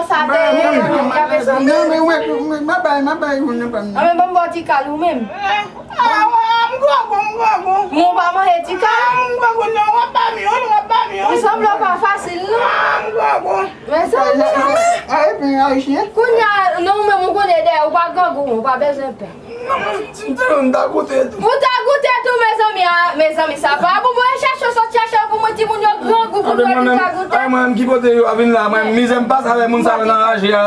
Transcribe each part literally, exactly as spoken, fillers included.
nan sa dèyè, y ap eseye. Non, men mwen, mwen, mwen bay, mwen bay, mwen bay. Anben, ban m ba w ti kal ou menm. Ah, ah, m grangou, m grangou. Mwen pa manje ti kal. Ah, m grangou, non, w ap ba m youn, w ap ba m youn. Ou sanble w pa fasil, non. Ah, m grangou. Men sa, ah, epi ayisyen. Kounye a, non, ou menm ou konnen dèyè, ou pa grangou, ou pa bezwen pè. Non, men, ti, ti, m ta goute tou. Ou ta goute tou, mezanmi, ah, mezanmi, sa pa bon, mwen chèche, sot chèche pou mwen, timoun yo grangou, pou mwen, li ta goute. Ay, mwen menm ki pote yo a vin la, mwen, mizè m pase avè moun sa yo nan raje a.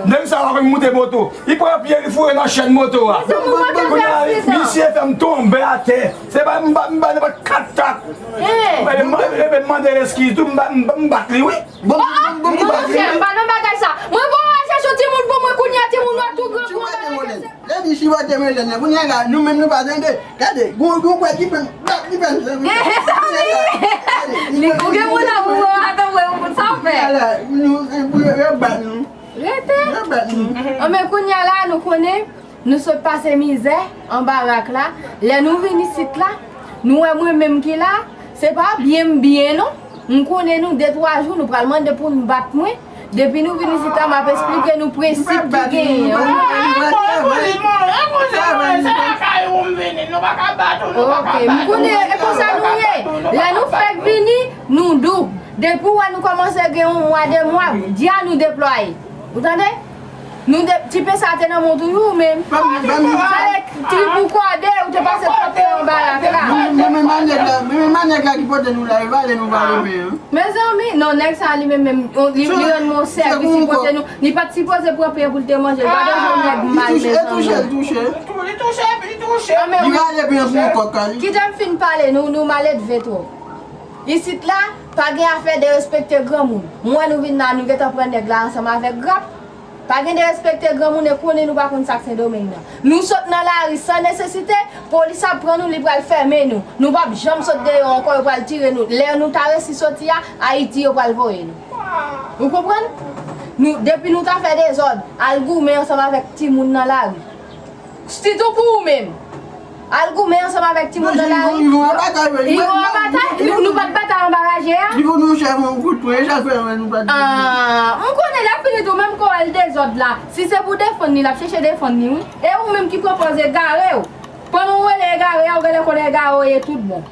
Nèg sa la konn moute moto. Li pran pye, li foure nan chèn moto a. Kounye a, misye fè m tonbe atè. Se pa m ba, m ba nenpòt kat tak. Epi m, epi m mande eskiz tou, m ba, m, m bat li, wi. Bon, bon, bon, bon, bon, m pa nan bagay sa. Mwen bon, al chèche yon timoun pou mwen, kounye a timoun nan tou grangou. Lè di si w te mwen jèn nan, kounye a la, nou menm nou pa tande. Gade, gon, gon kwè ki fè m, ki fè m. Li, ou gen moun nan pou wè, atann wè, ou konn sa w fè. Ala, nou, pou yo, yo bat nou. Rete. Yo bat nou. Anben, kounye a la, nou konnen, nou sot pase mizè anba rak la. Lè nou vin isit la, nou wè mwen menm ki la, se pa byen m byen, non. M konnen nou de twa jou, nou pral mande pou n bat mwen. Depi nou vin isit la, m ap esplike nou prensip ki genyen, wi. Ok, m konnen e konsa nou ye. Lè nou fèk vini, nou dou. Depi w wè nou kòmanse gen yon mwa, de mwa, di a nou deplwaye. Ou tande? Nou de, ti pen sa te nan men w toujou, ou menm. Fale trip ou kòde, ou te pase twòp tan anba rak la. Men, men, men manèg la, men, men manèg la ki pote nou la, e vale nou vale men, hein. Mezanmi, non, nèg sa li menm, menm, li, li rann mwen yon sèvis, li pote nou. Li pa t sipoze pran pen pou l te manje. Gade jan nèg mal, mezanmi. Li touche, li touche. Li touche, li touche. Li vale pen pou yon kòk, li. Kite m fin pale, nou, nou maledve twòp. Isit la, pa gen afè derespekte granmoun. M wè nou vin la, nou gentan pran nèg la ansanm avèk grap. Pa gen derespekte granmoun e konnen nou pa konn sa k Sendomeng nan. Nou sot nan lari san nesesite, polis ap pran nou, li pral fèmen nou. Nou p ap janm sot deyò ankò, yo pral tire nou. Lè nou ta resi soti a, Ayiti yo pral voye nou. Ou konprann? Nou, depi nou ta fè dezòd, al goumen ansanm avèk timoun nan lari. Sitou pou ou menm. Al goumen ansanm avèk timoun nan lari. Li gon an batay, nou pa t batay anba raje a. Li gon nou chèf yon kout pwen, e sa k fè nou pa t. Ah, m konnen lè Pitit ou menm ko al dezòd la, si se pou defann li, l ap chèche defann li, wi. E ou menm ki pran pòz egare w. Pandan w rele egare a, ou genlè konnen egare w ye tout bon.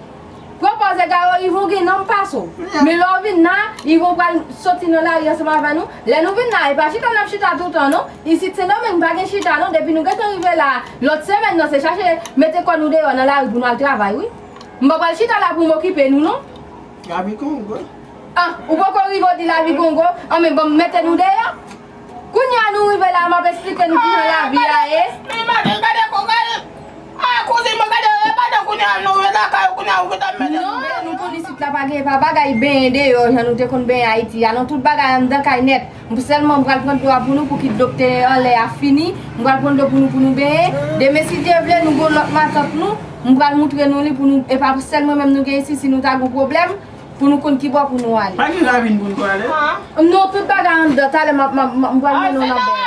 Pran pòz egare w, Yvon gen nanm pase w. Men lè w vin la, Yvon pral soti nan lari ansanm avè nou. Lè nou vin la, e pa chita n ap chita toutan, non. Isit Sendomeng pa gen chita, non. Depi nou gentan rive la, lòt semèn nan, se chache mete kò nou deyò nan lari pou nou al travay, wi. M pa pral chita la pou m okipe nou, non. Gaby Kongo. Ah, ou poko rive w di Lavi Kongo? An men, bon, mete nou deyò. Kounye a nou rive la, m ap esplike nou kijan lavi a ye. Men maten, gade kon gade. Ah, kouzin mwen, gade, e pandan kounye a nou rive lakay ou, kounye a ou gentan mete nou deyò. Non, nou konn isit la pa gen, pa bagay benyen deyò, jan nou te konn benyen Ayiti a. Non, tout bagay anndan kay nèt. M sèlman m pral pran dlo a pou nou, pou ki dlo k te anlè a fini. M pral pran dlo pou nou, pou nou benyen. Demen, si Dye vle, nou gon lòt matant nou. M pral moutre nou li pou nou, e pa sèl mwen menm nou gen isit, si nou ta gon pwoblèm, pou nou konn ki bò pou nou ale. Pa gen ravin pou nou ale? Non, tout bagay anndan, talè m ap, m ap, m ap, m pral mennen w nan bò.